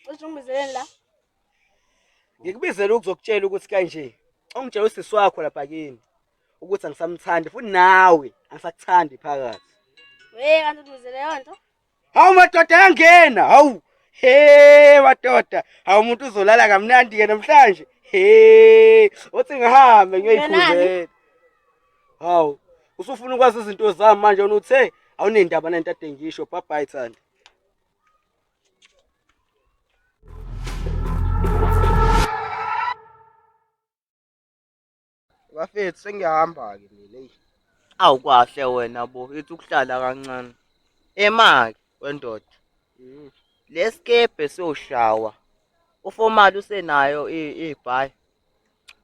Usho ungibizeleni la? Ngikubizela ukuzokutshela ukuthi kanje. Ungitshela usisi wakho lapha kini ukuthi angisamthandi futhi nawe angisakuthandi phakathi. We kanti ungibizele leyo nto? Hawu madoda yangena. Hawu. He madoda, hawu umuntu uzolala kamnandi ke namhlanje. He, uthi ngihambe ngiyoyiphuzela. Hawu, usufuna ukwazi izinto zami manje wena uthe awunendaba nento ade ngisho. Bye bye Thandi. Bafethu sengiyahamba-ke mina eyi. Awu kwahle wena bo, ithi ukuhlala kancane. Ema-ke wendoda. Lesikebhe siyoshawa. Ufomali usenayo ibhayi.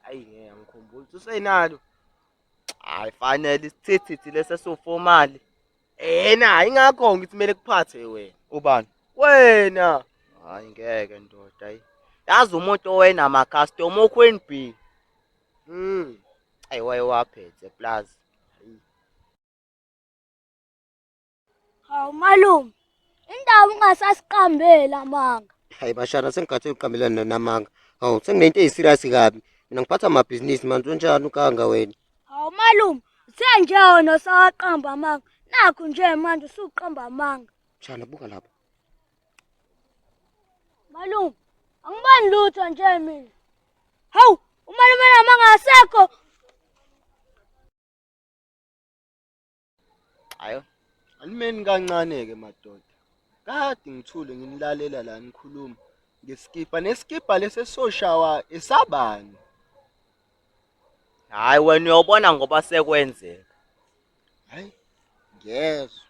Ayi ngeke angikhumbuli ukuthi usenalo. Hayi fanele isithithithi lesi esiwufomali. Ena ingakho ngithi kumele kuphathe wena. Ubani? Wena. Hayi ngeke ndoda ayi. Yazi umuntu owenama-customer uQueen B. Ayi wayewaphethe plus. Hawu malume, indaba ungasasiqambeli amanga. Hayi bashana sengigathele ukuqambelana namanga. Hawu senginento eyiserious kabi. Mina ngiphatha amabhizinisi manje unjani ukanga wena? Hawu malume, uthe nje wena usawaqamba amanga. Nakhu nje manje usuqamba amanga. Mshana buka lapha. Malume, angiboni lutho nje mina. Hawu, umalume namanga asekho. Hayi Animeni kancane-ke madoda. Kade ngithule nginilalela la nikhuluma ngeskipa neskipa lesi esoshawa esabani. Hayi wena uyobona ngoba sekwenzeka. Hayi ngiyezwa.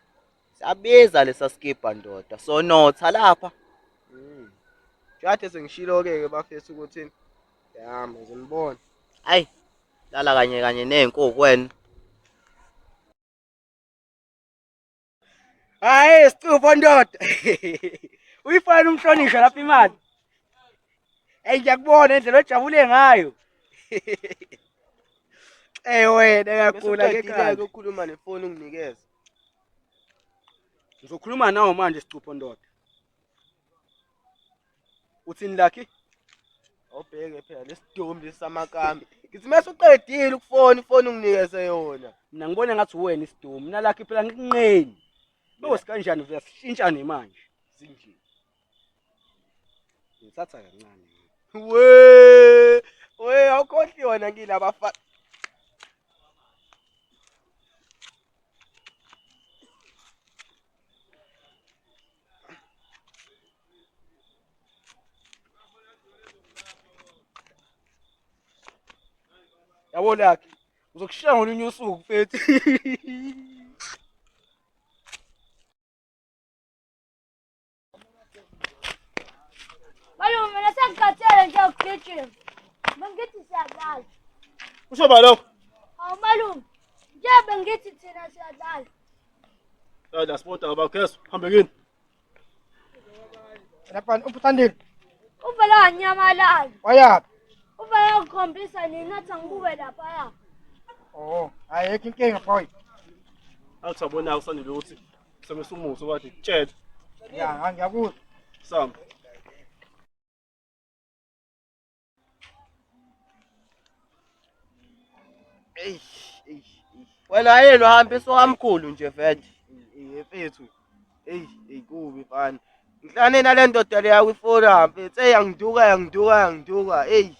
Siyabiza lesa skibha ndoda. Sonotha lapha. Kade sengishilo-ke ke bafethu ukuthi yami ngizonibona. Hayi lala kanye kanye nezinkukhu wena. Hayi sicupho ndoda. Uyifana umhlonishwa lapha imali. Ey ngiyakubona indlela ojabule ngayo. Eh wena kakhula ke Uqedile-ke ukukhuluma nefoni unginikeze. Ngizokhuluma nawe manje sicupho ndoda. Uthini Lucky? Awubheke phela lesidombi lesisamakami. Ngithi mase uqedile ukufona ifoni unginikeze yona. Mina ngibona ngathi uwena isidomu. Mina Lucky phela ngikunqeni. Bose kanjani vele sishintshane manje. Sinje. Ngithatha kancane. We, we awukhohliwe wena ngilaba Yabo Lucky, uzokushiya ngolunye usuku mfethu. Malume, mina sengikhathele nje ukugijima. Bengithi siyadlala. Usho ba lokho? Hawu malume, nje bengithi thina siyadlala. Hayi la sport abakheso, hambe kini. Lapha uPuthandile Uvele wanyamalala. wayaphi? Uvele wakukhombisa nini athi angibuke laphaya. Oh, ayikho inkinga boy. Athi abona usandile ukuthi semisa umuso wathi tshela. Ya, ngiyakuzwa. Samba. Wena yini uhambisa okamkhulu nje vele. Mfethu. Eyi, eyi kubi mfana. Ngihlane nale ndoda leya kwiforum mfethu. Eyi yangiduka yangiduka yangiduka. Eyi.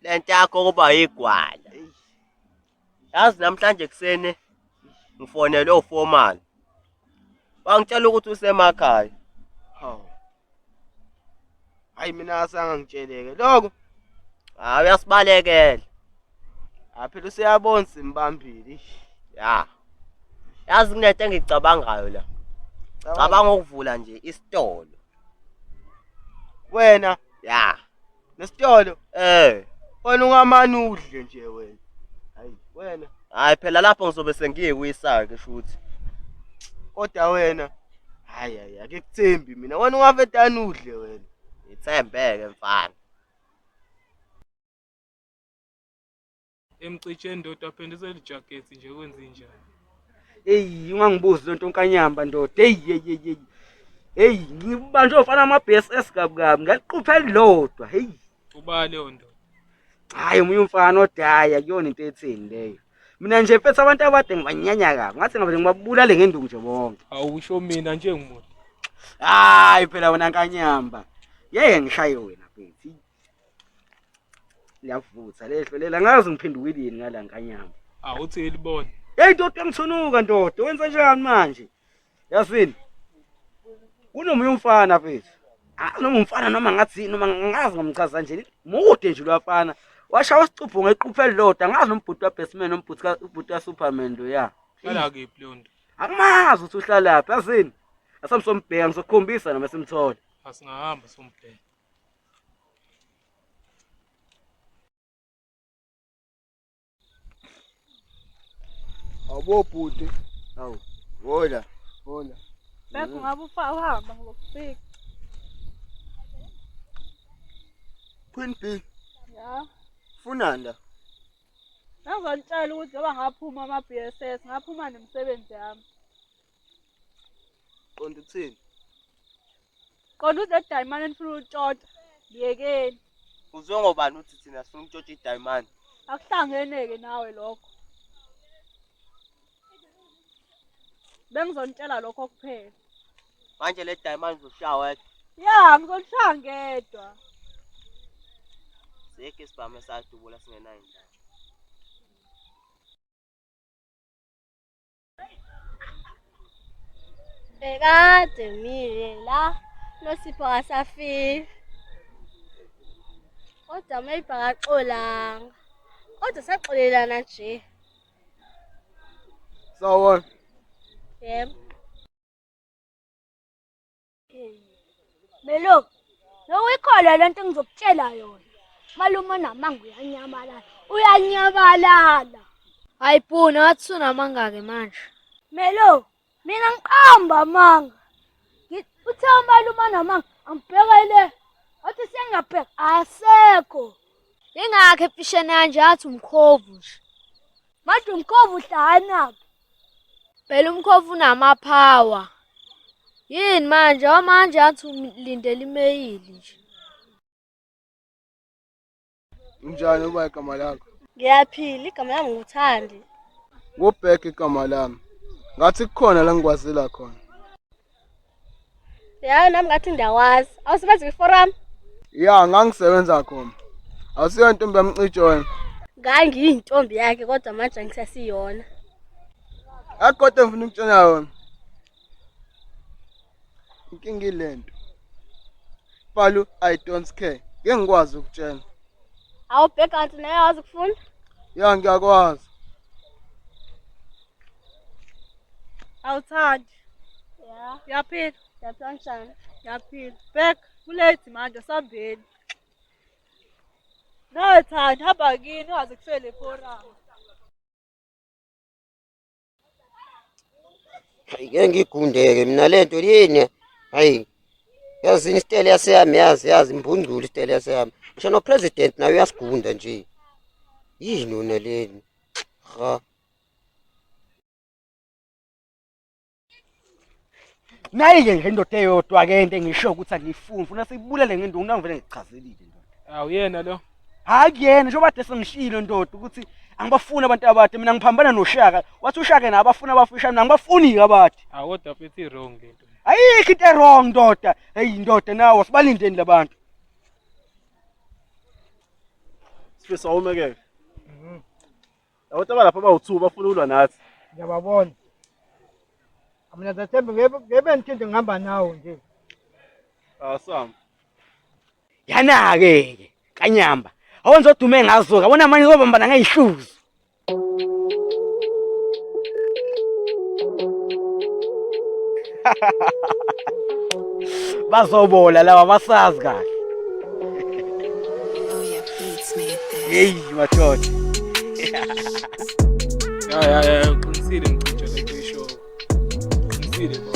Lento yakho kuba yigwala. Yazi namhlanje kuseni ngifonelwe uFomani. Wangitshela ukuthi usemakhaya. Hawu. Hayi mina asangangitsheleke lokho. Hayi uyasibalekela. Ah phela useyabona simbambile. Ya. Yazi kunento engicabangayo la. Cabanga ukuvula nje isitolo. Wena Ya. nesitolo Eh. wena ungamane udle nje wena. Hayi wena Hayi phela lapho ngizobe sengiyiwisa ke shuthi. kodwa wena hayi hayi ake kuthembi mina wena ungavetani udle wena. Ngithembeke mfana. Emcitsheni ndoda aphendisela ijakhethi nje kwenze njani? Eyi ungangibuzi lento nkanyamba ndoda. Eyi eyi eyi. Hey, ngibanjwe ufana ama BSS kabi kabi, ngaliqupha elilodwa. Hey. Uba leyo ndoda. Hayi omunye umfana odaya kuyona into etheni leyo. Mina nje mfethu abantu abade ngibanyanya kabi. Ngathi ngabe ngibabulale ngenduku nje bonke. Awusho mina nje ngumuntu. Hayi phela wena nkanyamba. Ngeke ngishaye wena mfethu. Liyavutha lehlo lela ngazi ngiphendukilini ngala nkanyamba. Awuthi elibona. Hey ndoda ngithunuka ndoda wenza njani manje? Yazini. Kunomunye umfana mfethu. Ah noma umfana noma ngathi noma ngazi ngomchaza nje. Mude nje lwafana. Washawa isicubhu ngequphe elilodwa ngazi nombhuti waBatman nombhuti ka ubhuti kaSuperman lo ya. Hlala kephi leyo ndoda? Akumazi ukuthi uhlalaphi yazini. Asamsombheka ngizokukhombisa noma simthole. Asingahamba sombheka. Abo bhuti. Hawu, hola. Hola. Bese ungabe ufa uhamba ngokufika. Queen B, Ya. funani la? Ngazonitshela ukuthi njengoba ngaphuma ama-BSS ngaphuma nemisebenzi yami. Qonda ukuthini? Qonda ukuthi le dayimane enifuna ukutshontsha liyekeni. Uzwe ngobani ukuthi thina sifuna ukutshontsha idayimani? Akuhlangene-ke nawe lokho. Bengizonitshela lokho kuphela. Manje le dayimani uzoshaya wedwa. Ya, ngizolishaya ngedwa. Sekho isibhamu esadubula singenayo indaba. Bekade mile la Nosipho akasafiki. Kodwa maybe akaxolanga. Kodwa saxolelana nje. Sawubona. Yebo. Melo, nowikholwa lento engizokutshela yona. Malume onamanga uyanyamalala. Uyanyamalala. Hayi Bhuna, wathi unamanga-ke manje. Melo, mina ngiqamba amanga. Uthe umalume onamanga angibheke le. Wathi sengiyabheka asekho. Yingakho efishane kanje athi umkhovu nje. Manje umkhovu uhlanaphi? Phela umkhovu unamaphawa. Yini manje wamanje athi ulindele imeyili nje. Unjani uba igama lakho? Ngiyaphila, igama lami nguThandi. Ngubhek igama lami. Ngathi kukhona la ngikwazela khona. Ya, nami ngathi ngiyakwazi. Awusebenzi kwiforum? Ya, ngangisebenza khona. Awusiyo intombi yamcijo wena. Ngangiyintombi yakhe kodwa manje angisasiyona. Akodwa ngifuna ukutshela yona. Inkinga ilento. Palu I don't care. Ngeke ngikwazi ukutshela. Awubheka kanti naye wazi ukufunda? Ya ngiyakwazi. Awuthandi. Ya. Uyaphila? Ngiyaphila njani? Ngiyaphila. Bheka, kulate manje asambeni. Nawe Thandi, hamba kini ungaze kufele forum. Hayi ngeke ngigundeke mina lento yini? Hayi. Yazi isitele yaseyami yazi yazi imbungculu isitele yaseyami. Ngisho no president naye uyasigunda nje. Yini wena leni? Ha. Nayi-ke nje indoda eyodwa-ke into engisho ukuthi angiyifuni funa siyibulale ngenduku nangivele ngichazelile ndoda. Awuyena lo. Hayi kuyena njengoba kade sengishilo ndoda ukuthi angibafuni abantu abade mina ngiphambana noShaka. Wathi uShaka yena abafuni abafishane mina angibafuni-ke abade. Awu kodwa mfethu i-wrong lento. Ayikho into e-wrong ndoda. Heyi ndoda nawe sibalindeni labantu. Sifiso awumekeke. Abantu abalapha abawu-2 bafuna ukulwa nathi. Ngiyababona. Mina zathembe ngebe ngebe ngithinte ngihamba nawo nje. Awesome. Yana-ke ke kanyamba. Awenza odume ngazo-ke abona manje uzobambana ngey'hluzo. Bazobola laba basazi kahle. Yeyi madoda. Ya ya ya uqinisile ngicitshe lento isho. Uqinisile baba.